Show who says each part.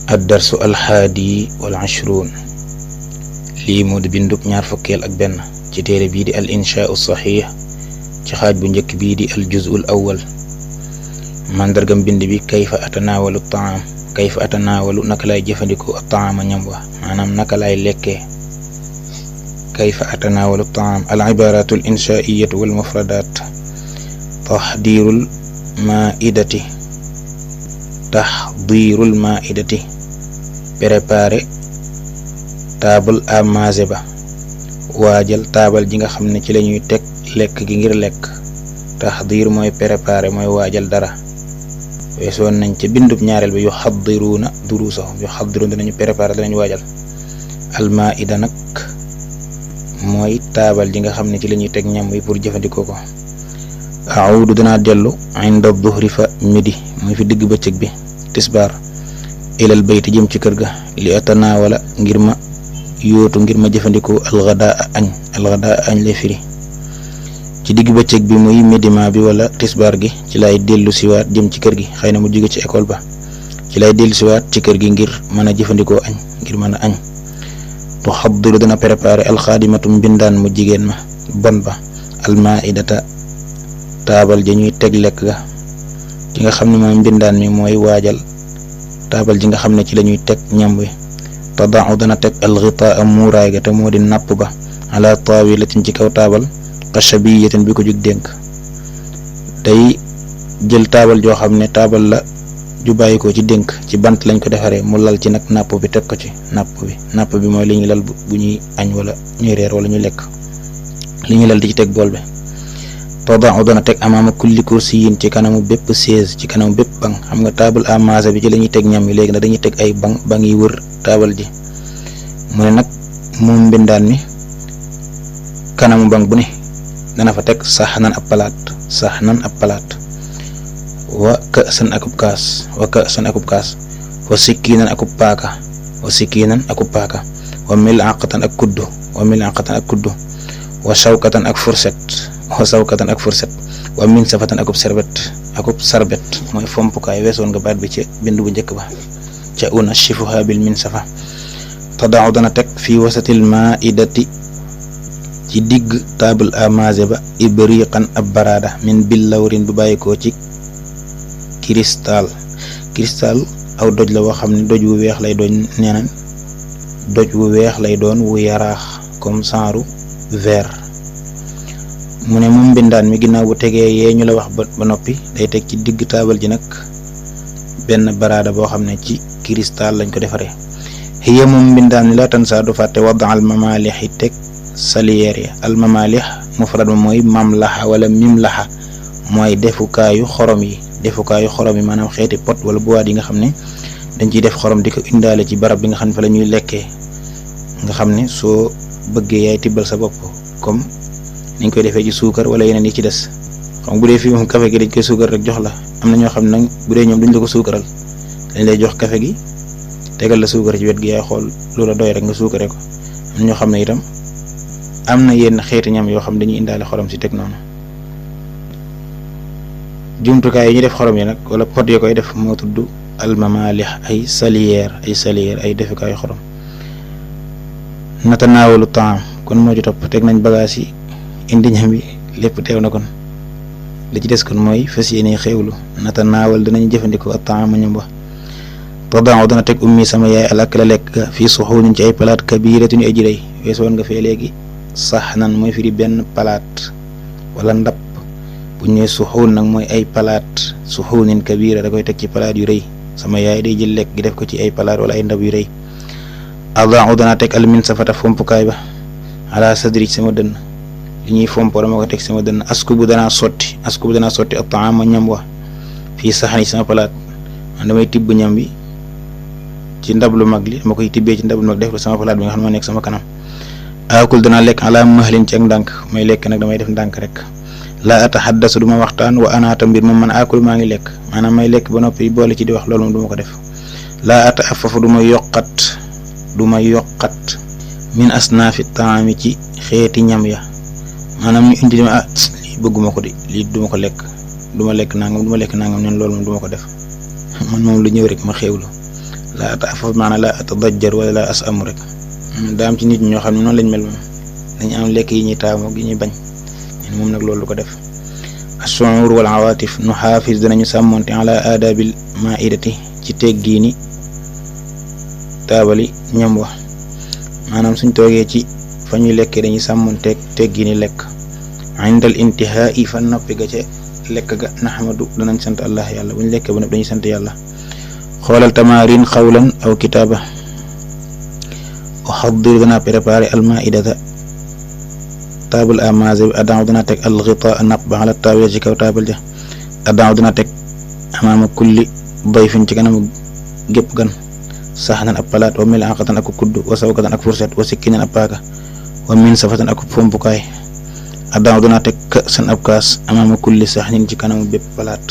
Speaker 1: ad-darsu al-haadi wal 'ishruun lii moo di bindub ñaar fukkeel ak benn ci téere bii di al inshaa'u saxiix ci xaaj bu njëkk bii di al juz'ul awwal. màndargam bind bi kayfa atanaawalu taam, kayfa atanaawalu naka lay jëfandikoo taama ñam wa, maanaam naka lay lekkee. kayfa atanaawalu taam al ibaaratu al inshaa'iyatu wal mufradaat. taxdiirul maa'idati, taxdiirul maa'idati préparer taabal à manger ba, waajal taabal ji nga xam ne ci lañuy teg lekk gi ngir lekk. taxdiir mooy préparer, mooy waajal dara. weesoon nañ ca bindub ñaareel bi yuxaddiruuna duruusahum, yuxaddiruuna danañu préparer, danañu waajal. almaida nag mooy taabal ji nga xam ne ci lañuy teg ñam wi pour jëfandikoo ko. audu danaa dellu inda duhri fa midi, muy fi digg bëccëg bi tisbaar. ilal bayti jëm ci kër ga li atanaawala ngir ma yóotu, ngir ma jëfandikoo alxadaa añ. alxadaa añ lay firi. ci digg bëccëg bi muy midima bi wala tisbaar gi ci lay dellu siwaat jëm ci kër gi, xëy na mu jóge ci école ba, ci lay dellu siwaat ci kër gi ngir mën a jëfandikoo añ, ngir mën a añ. tuxaddiru dana préparé alxaadimatu mbindaan mu jigéen ma bon ba almaidata taabal ja ñuy teg lekk ga. ki nga xam ne moom mbindaan mi mooy waajal taabal ji nga xam ne ci lañuy teg ñam wi. tadau dana teg alxitaa muuraay ga te moo di napp ba ala taawilatin ci kaw taabal xashabiyatin bi ko jug dénk. day jël taabal joo xam ne taabal la ju bàyyi ko ci dénk, ci bant lañ ko defaree, mu lal ci nag napp bi teg ko ci. napp bi mooy li ñuy lal bu ñuy añ wala ñuy reer wala ñuy lekk, li ñuy lal di ci teg bool bi. tadau dana teg amaama kulli kursiyin ci kanamu bépp chaise, ci kanamu bépp banc. xam nga taabal à manger bi ci la ñuy teg ñam yi, léegi nag dañuy teg ay banc yi wër taabal ji. mu ne nag moom mbindaan mi kanamu banc bu ne dana fa teg saxnan ab palaat wa ka'san akub kaas, wa sikkiinan akub paaka, wa mil'aqatan ak kuddu, wa shawkatan ak fourchette, wa minsafatan akub sarbet mooy fompukaay. weesoon nga baat bi ca bind bu njëkk ba ca unashifuha bil minsafa. tadau dana teg fi wasatil maidati ci digg table à manger ba ibriqan ab baraada min billawrin bu bàyyikoo ci cristal aw doj la woo xam ne doj wu weex lay doon, nee na doj wu weex lay doon wu yaraax comme genre verre. mu ne moom mbindaan mi ginnaaw bu tegee yee ñu la wax ba noppi day teg ci digg taabal ji nag benn baraada boo xam ne ci cristal lañ ko defaree. hiya moom mbindaan mi la tansa du fàtte wada al mamalix yi teg saliyeer ya. al mamalix mufrad ma mooy mamlaxa wala mimlaxa, mooy defukaayu xorom yi, maanaam xeeti pot wala boîte yi nga xam ne dañ ciy def xorom di ko indaale ci barab bi nga xam ne fa la ñuy lekkee, nga xam ne soo bëggee yaay tibbal sa bopp, comme niñ koy defee ci suukar wala yeneen yi ci des. xam bu dee fii moom café gi dañ koy suukar rek jox la. am na ñoo xam ne nag bu dee ñoom duñ la ko suukaral, dañ lay jox café gi tegal la suukar ci wet gi, yaay xool loola doy rek nga suukaree ko. am na ñoo xam ne itam am na yenn xeeti ñam yoo xam dañuy indaale xorom si teg noonu. jumtukaay yi ñu def xorom yi nag wala pot yi koy def moo tudd almamalix, ay salière ay defukaayu xorom. natanaawalu taam kon moo ci topp, teg nañ bagage yi, indi ñam yi, lépp teew na kon. li ci des kon mooy fas yéene xewlu. natanaawal danañ jëfandikoo ak taam ñam ba. tadau dana teg ummi sama yaay al akla lekk fii suxuunin ci ay palaat kabiratin ay jiray. weesoon nga fee léegi saxnan mooy firi benn palaat wala ndab. bu ñu nee suxuun nag mooy ay palaat, suxuunin kabira da koy teg ci palaat yu rëy. sama yaay day jël lekk gi def ko ci ay palaat wala ay ndab yu rëy. adau dana teg alminsafata fompukaay ba ala sadri sama dënn, li ñuy fompo dama ko teg sama dënn. askubu danaa sotti ak taama ñam wa fii saxani sama palaat. man damay tibb ñam bi ci ndab lu mag li, dama koy tibbee ci ndab lu mag def ko sama palaat bi nga xam ne moo nekk sama kanam. akul danaa lekk ala mahlin ci ak ndànk, may lekk nag damay def ndànk rek. la ataxaddasu duma waxtaan wa anaata mbir moom man akul maa ngi lekk, maanaam may lekk ba noppi boole ci di wax, loolu moom duma ko def. la ata afafu du ma yokkat min asnaafi taami ci xeeti ñam ya, maanaam ñu indi ma lii bëgguma ko di, lii duma ko lekk, duma lekk nangam neen loolu moom duma ko def. man moom lu ñëw rek ma xewlu. la atafaf maanaam la atadajjar wala la asamu rek daa am ci nit ñoo xam ne noonu lañ mel moom dañu am lekk yi ñuy taamu gi ñuy bañ moom nag loolu du ko def. as-su'ur wal awatif nu xaafis danañu sàmmonte ala aadabil maidati ci teggiini taabali ñam wa maanaam suñ toogee ci fa ñuy lekkee dañuy sàmmonteeg teggiini lekk indal intihaa'i fa noppi ga ca lekk ga naxmadu danañ sant allah yàlla buñ lekkee ba nopp dañuy sant yàlla. xoolal tamarin xawlan aw kitaaba uxaddir dana préparé almaidata taabal a maase bi adaaw dana teg alxitaa napp ba ala taawila ci kaw taabal ja adaaw dana teg amaama kulli dayfin ci kanamu gépp gan saxnan ab palaat wa mil'aqatan ak kudd wa sawkatan ak furset wa sikkinan ab paaka wa min safatan ak fompukaay adaaw dana teg ka'san ab kaas amaama kulli saxnin ci kanamu bépp palaat